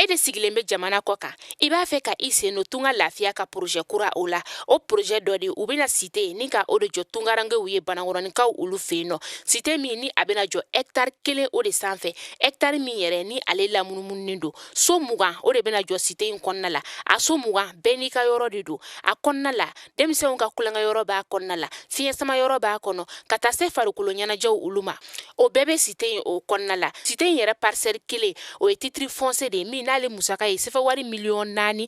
E de sigilen bɛ jamana kɔ kan, i b'a fɛ ka i sen don Tunga Lafiya ka projet kura o la. O projet dɔ de, u bɛna cité ni ka o de jɔ tungarankew ye Banankɔrɔninkaw olu fɛ yen nɔ. Cité min ni a bɛna jɔ hectare 1 o de sanfɛ, hectare min yɛrɛ ni ale lamunumununen don, so 20 o de bɛna jɔ cité in kɔnɔna la. A so 20 bɛɛ n'i ka yɔrɔ de don a kɔnɔna la. Denmisɛnw ka tulonkɛ yɔrɔ b'a kɔnɔna la, fiɲɛ sama yɔrɔ b'a kɔnɔ, ka taa se farikolo ɲɛnajɛw olu ma, o bɛɛ bɛ cité in o kɔnɔna la. Cité in yɛrɛ parcelle 1, o ye titre foncier de ye min n'ale musaka ye sefa wari 4,1 miliyɔn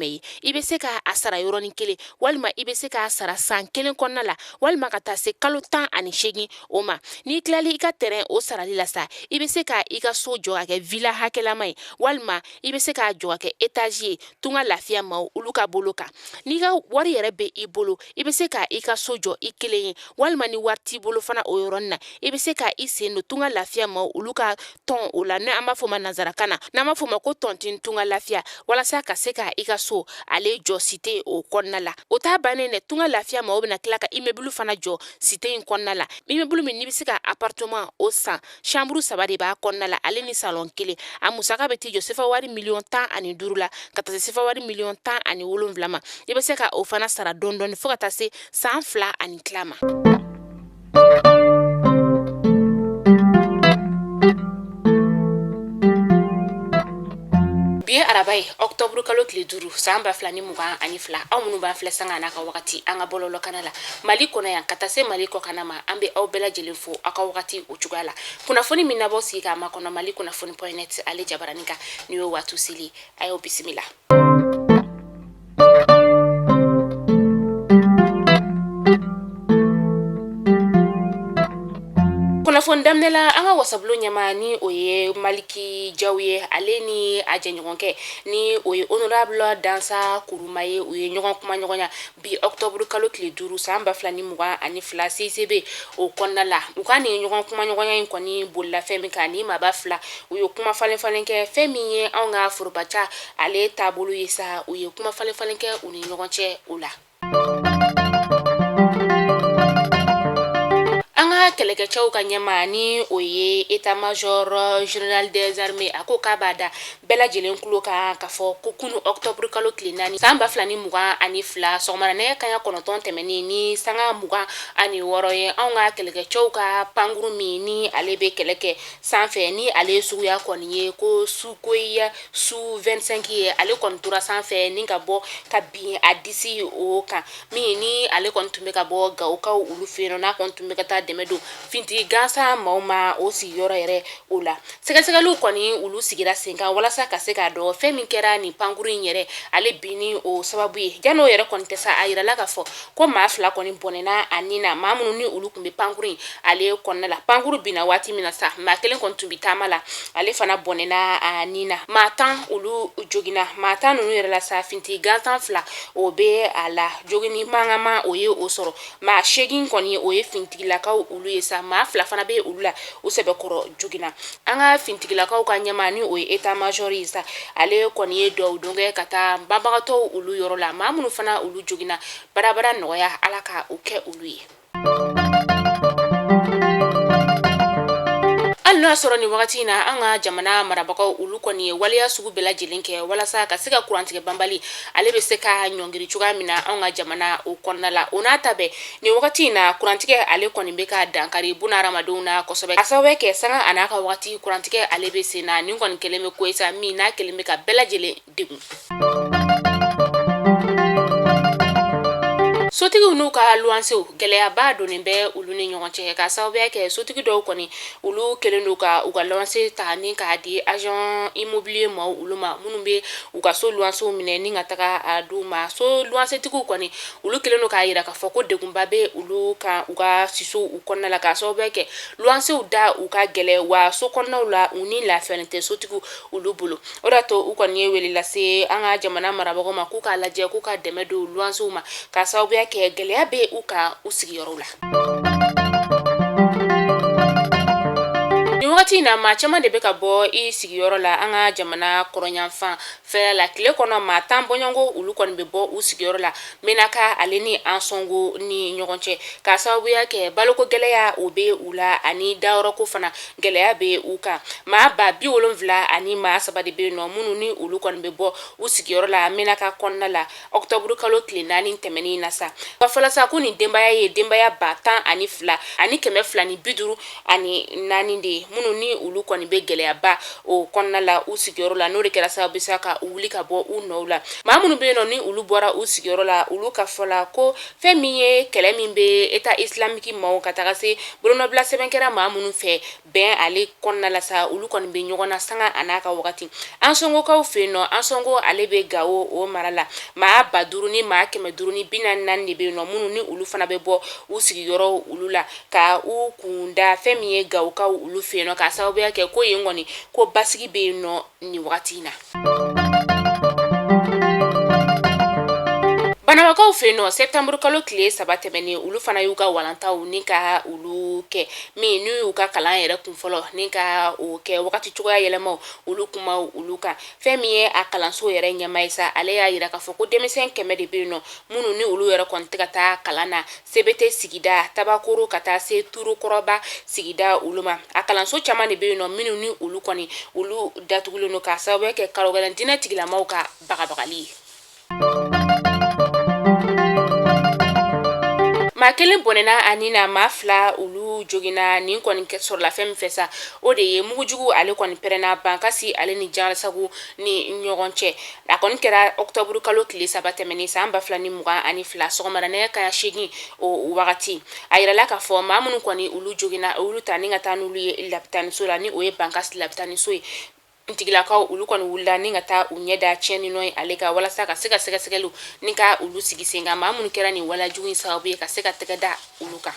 ye. I bɛ se k'a sara yɔrɔnin kelen, walima i bɛ se k'a sara san 1 kɔnɔna la, walima ka taa se kalo 18 o ma. N'i tilali i ka terrain o sarali la sa, i bɛ se ka i ka so jɔ ka kɛ villa hakɛlama ye, walima i bɛ se k'a jɔ ka kɛ étage ye. Tunga Lafiya maaw olu ka bolo kan, n'i ka wari yɛrɛ bɛ i bolo, i bɛ se ka i ka so jɔ i kelen ye, walima ni wari t'i bolo fana, o yɔrɔnin na i bɛ se ka i sen don Tunga Lafiya maaw olu ka tɔn o la, ni an b'a fɔ ma nanzarakan na, n'an b'a fɔ ma ko tontine Tunga Lafiya, walasa ka se ka i ka so ale jɔ cité o kɔnɔna la. O t'a bannen dɛ, Tunga Lafiya maaw bɛna tila ka immeuble fana jɔ cité in kɔnɔna la, immeuble min n'i bɛ se ka appartement o san, chambre 3 de b'a kɔnɔna la, ale ni salon 1. A musaka bɛ t'i jɔ sefa wari 15 miliyɔn la, ka taa se sefa wari 17 miliyɔn ma. I bɛ se ka o fana sara dɔɔni dɔɔni fo ka taa se san 2 ani tila ma. Bi ye araba ye, octobre kalo tile 5, san 2022. Aw minnu b'an filɛ sanga n'a ka wagati an ka bɔlɔlɔkana la Mali kɔnɔ yan, ka taa se Mali kɔkana ma, an bɛ aw bɛɛ lajɛlen fo aw ka wagati o cogoya la. Kunnafoni min nabɔ sigi k'a makɔnɔ Mali kunnafoni point net ale jabaranin kan, nin y'o waati seli. A y'aw bisimila. Kunnafoni daminɛ la, an ka wasabulon ɲɛmaa ni o ye Maliki Jaw ye, ale ni a jɛɲɔgɔnkɛ ni o ye honorable Dansa Kuruma ye, u ye ɲɔgɔn kuma ɲɔgɔnya bi octobre kalo tile 5, san 2022, CICB o kɔnɔna la. U ka nin ɲɔgɔn kuma ɲɔgɔnya in kɔni bolila fɛn min kan, ni maaba fila u ye kuma falen falen kɛ fɛn min ye anw ka forobaca ale taabolo ye sa, u ye kuma falen falen kɛ u ni ɲɔgɔn cɛ o la. An ka kɛlɛkɛcɛw ka ɲɛmaa ni o ye état major général des armées, a ko k'a b'a da bɛɛ lajɛlen tulo kan k'a fɔ ko kunu octobre kalo tile 4, san 2022, sɔgɔmada nɛgɛ kanɲɛ 9 tɛmɛnen ni sanga 26 ye, anw ka kɛlɛkɛcɛw ka pankurun min ni ale bɛ kɛlɛ kɛ sanfɛ, ni ale suguya kɔni ye ko Sukhoi Su 25 ye, ale kɔni tora sanfɛ ni ka bɔ ka bin a disi o kan, min ni ale kɔni tun bɛ ka bɔ Gawokaw olu fɛ yen nɔ, n'a kɔni tun bɛ ka taa dɛmɛ don fintigi gansan maaw ma o sigiyɔrɔ yɛrɛ o la. Sɛgɛsɛgɛliw kɔni olu sigira sen kan walasa ka se k'a dɔn fɛn min kɛra nin pankurun in yɛrɛ ale binni o sababu ye. Jan'o yɛrɛ kɔni tɛ sa, a yirala k'a fɔ ko maa 2 kɔni bɔnɛna a ni na, maa minnu ni olu tun bɛ pankurun in ale kɔnɔna la. Pankurun binna waati min na sa, maa kelen kɔni tun bɛ taama la, ale fana bɔnɛna a ni na. Maa 10 olu joginna. Maa 10 ninnu yɛrɛ la sa, fintigi gansan 2 o bɛ a la, joginni mankanma o ye o sɔrɔ. Maa 8 kɔni o ye fintigilakaw olu ye sa, maa 2 fana bɛ olu la, u sɛbɛkɔrɔ joginna. An ka fintigilakaw ka ɲɛmaa ni o ye état major ye sa, ale kɔni ye dugawu don kɛ ka taa banbagatɔw olu yɔrɔ la, maa minnu fana olu joginna, barabara nɔgɔya Ala ka o kɛ olu ye. Hali n'o y'a sɔrɔ nin wagati in na, an ka jamana marabagaw olu kɔni ye waleya sugu bɛɛ lajɛlen kɛ walasa ka se ka kurantigɛ banbali ale bɛ se ka ɲɔngiri cogoya min na anw ka jamana o kɔnɔna la, o n'a ta bɛɛ, nin wagati in na, kurantigɛ ale kɔni bɛ ka dankari bunahadamadenw na kosɛbɛ, a sababu kɛ sanga a n'a ka wagati kurantigɛ ale bɛ sen na. Nin kɔni kɛlen bɛ ko ye sa min n'a kɛlen bɛ ka bɛɛ lajɛlen degun. Sotigiw n'u ka luwansew, gɛlɛyaba donnen bɛ olu ni ɲɔgɔn cɛ, ka sababuya kɛ sotigi dɔw kɔni olu kɛlen don ka u ka luwanse ta ni k'a di agent immobilier maaw olu ma, minnu bɛ u ka so luwansew minɛ ni ka taga a d'u ma. So luwansetigiw kɔni olu kɛlen don k'a yira k'a fɔ ko degunba bɛ olu kan u ka sisow u kɔnɔna la, k'a sababuya kɛ luwansew da u ka gɛlɛn wa so kɔnɔnaw la u ni lafiyalen tɛ sotigiw olu bolo. O de y'a to u kɔni ye wele lase an ka jamana marabagaw ma k'u k'a lajɛ k'u ka dɛmɛ don luwansew ma, k'a sababuya kɛ gɛlɛya bɛ u kan u sigiyɔrɔw la. Nin wagati wagati in na, maa caman de bɛ ka bɔ i sigiyɔrɔ la an ka jamana kɔrɔnyanfan fɛla la. Tile kɔnɔ, maa 10 bɔɲɔgɔnko olu kɔni bɛ bɔ u sigiyɔrɔ la Menaka ale ni Ansɔngo ni ɲɔgɔn cɛ, k'a sababuya kɛ baloko gɛlɛya o bɛ u la ani dayɔrɔko fana gɛlɛya bɛ u kan. Maa 73 de bɛ yen nɔ minnu ni olu kɔni bɛ bɔ u sigiyɔrɔ la Menaka kɔnɔna la ɔkutɔburu kalo tile 4 tɛmɛnen na sa. Ka fɔla sa ko nin denbaya ye denbaya 12,254 de ye, minnu ni olu kɔni bɛ gɛlɛyaba o kɔnɔna la u sigiyɔrɔ la, n'o de kɛra sababu sa ka u wuli ka bɔ u nɔw la. Maa minnu bɛ yen nɔ ni olu bɔra u sigiyɔrɔ la, olu ka fɔ la ko fɛn min ye kɛlɛ min bɛ État islamique maaw ka taga se bolonɔbila sɛbɛn kɛra maa minnu fɛ bɛn ale kɔnɔna la sa, olu kɔni bɛ ɲɔgɔn na sanga a n'a ka wagati. Ansɔngokaw fɛ yen nɔ, Ansɔngo ale bɛ Gawo o mara la, maa 5544 de bɛ yen nɔ minnu ni olu fana bɛ bɔ u sigiyɔrɔw olu la ka u kun da fɛn min ye Gawokaw olu fɛ yen nɔ, k'a sababuya kɛ ko yen kɔni ko basigi bɛ yen nɔ nin wagati in na. Banabakaw fɛ yen nɔ, sɛtanburu kalo tile 3 tɛmɛnen, olu fana y'u ka walantaw ni ka olu kɛ, min n'u y'u ka kalan yɛrɛ kun fɔlɔ ni ka o kɛ wagati cogoya yɛlɛmaw olu kumaw olu kan. Fɛn min ye a kalanso yɛrɛ ɲɛmaa ye sa, ale y'a yira k'a fɔ ko denmisɛn 100 de bɛ yen nɔ minnu ni olu yɛrɛ kɔni tɛ ka taa kalan na Sebete sigida, Tabakoro ka taa se Turukɔrɔba sigida olu ma. A kalanso caman de bɛ yen nɔ minnu ni olu kɔni olu datugulen don k'a sababu kɛ karogɛlɛn diinɛ tigilamaw ka bagabagali ye. Maa kelen bɔnɛna a ni na, maa 2 olu joginna. Nin kɔni sɔrɔla fɛn min fɛ sa, o de ye mugujugu ale kɔni pɛrɛnna Bankasi ale ni Jalasagu ni ɲɔgɔn cɛ. A kɔni kɛra ɔkutɔburu kalo tile 3 tɛmɛnen san 2022 sɔgɔmada nɛgɛ kanɲɛ 8 o wagati. A yirala k'a fɔ maa minnu kɔni olu joginna, olu ta ni ka taa n'olu ye lapitaniso la, ni o ye Bankasi lapitaniso ye. Ntigilakaw olu kɔni wulila ni ka taa u ɲɛ da tiɲɛni nɔ ye ale kan, walasa ka se ka sɛgɛsɛgɛliw ni ka olu sigi sen kan, maa minnu kɛra nin walejugu in sababu ye, ka se ka tɛgɛ da olu kan.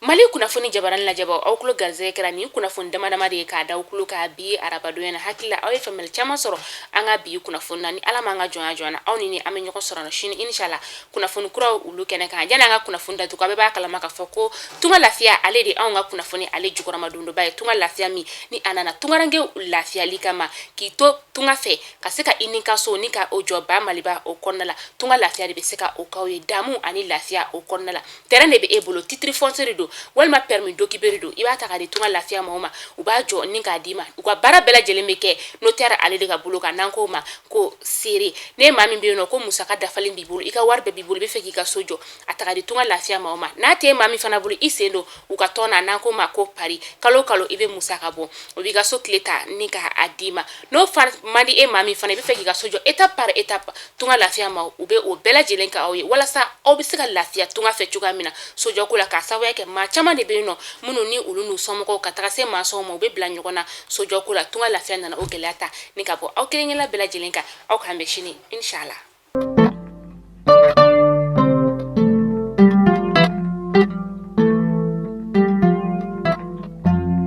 Mali kunnafoni jabarani lajɛbaw, aw tulo garisɛgɛ kɛra nin kunnafoni dama dama de ye k'a da aw tulo kan bi arabadonya na. Hakili la aw ye faamuyali caman sɔrɔ an ka bi kunnafoni na. Ni Ala m'an ka jɔnya jɔ an na, aw ni an bɛ ɲɔgɔn sɔrɔ sini inshallah kunnafoni kuraw olu kɛnɛ kan. Yanni an ka kunnafoni datugu, a bɛɛ b'a kalama k'a fɔ ko Tunga Lafiya ale de anw ka kunnafoni ale jukɔrɔmadondonba ye. Tunga Lafiya min ni a nana tungarankew lafiyali kama, k'i to tunga fɛ ka se ka i ni ka so ni ka o jɔ ba Maliba o kɔnɔna la, Tunga Lafiya de bɛ se ka o k'aw ye damu ani lafiya o kɔnɔna la. Terrain de bɛ e bolo, titre foncier de don walima permis d'occuper de don, i b'a ta k'a di Tunga Lafiya maaw ma, u b'a jɔ ni k'a d'i ma. U ka baara bɛɛ lajɛlen bɛ kɛ notaire ale de ka bolo kan, n'an k'o ma ko seere. Ne maa min bɛ yen nɔ ko musaka dafalen b'i bolo, i ka wari bɛɛ b'i bolo, i bɛ fɛ k'i ka so jɔ, a ta k'a di Tunga Lafiya maaw ma. N'a tɛ maa min fana bolo, i sen don u ka tɔn na, n'an k'o ma ko pari, kalo kalo i bɛ musaka bɔ, o b'i ka so clé ta ni k'a d'i ma. N'o man di e maa min fana, i bɛ fɛ k'i ka so jɔ étape par étape, Tunga Lafiya maaw u bɛ o bɛɛ lajɛlen kɛ aw ye, walasa aw bɛ se ka lafiya tunga fɛ cogoya min na sojɔko la, k'a sababuya kɛ maa caman de bɛ yen nɔ minnu ni olu n'u somɔgɔw ka taga se maçon ma, u bɛ bila ɲɔgɔn na sojɔko la. Tunga Lafiya nana o gɛlɛya ta ni ka bɔ aw kelen-kelenna bɛɛ lajɛlen kan. Aw k'an bɛn sini inshallah.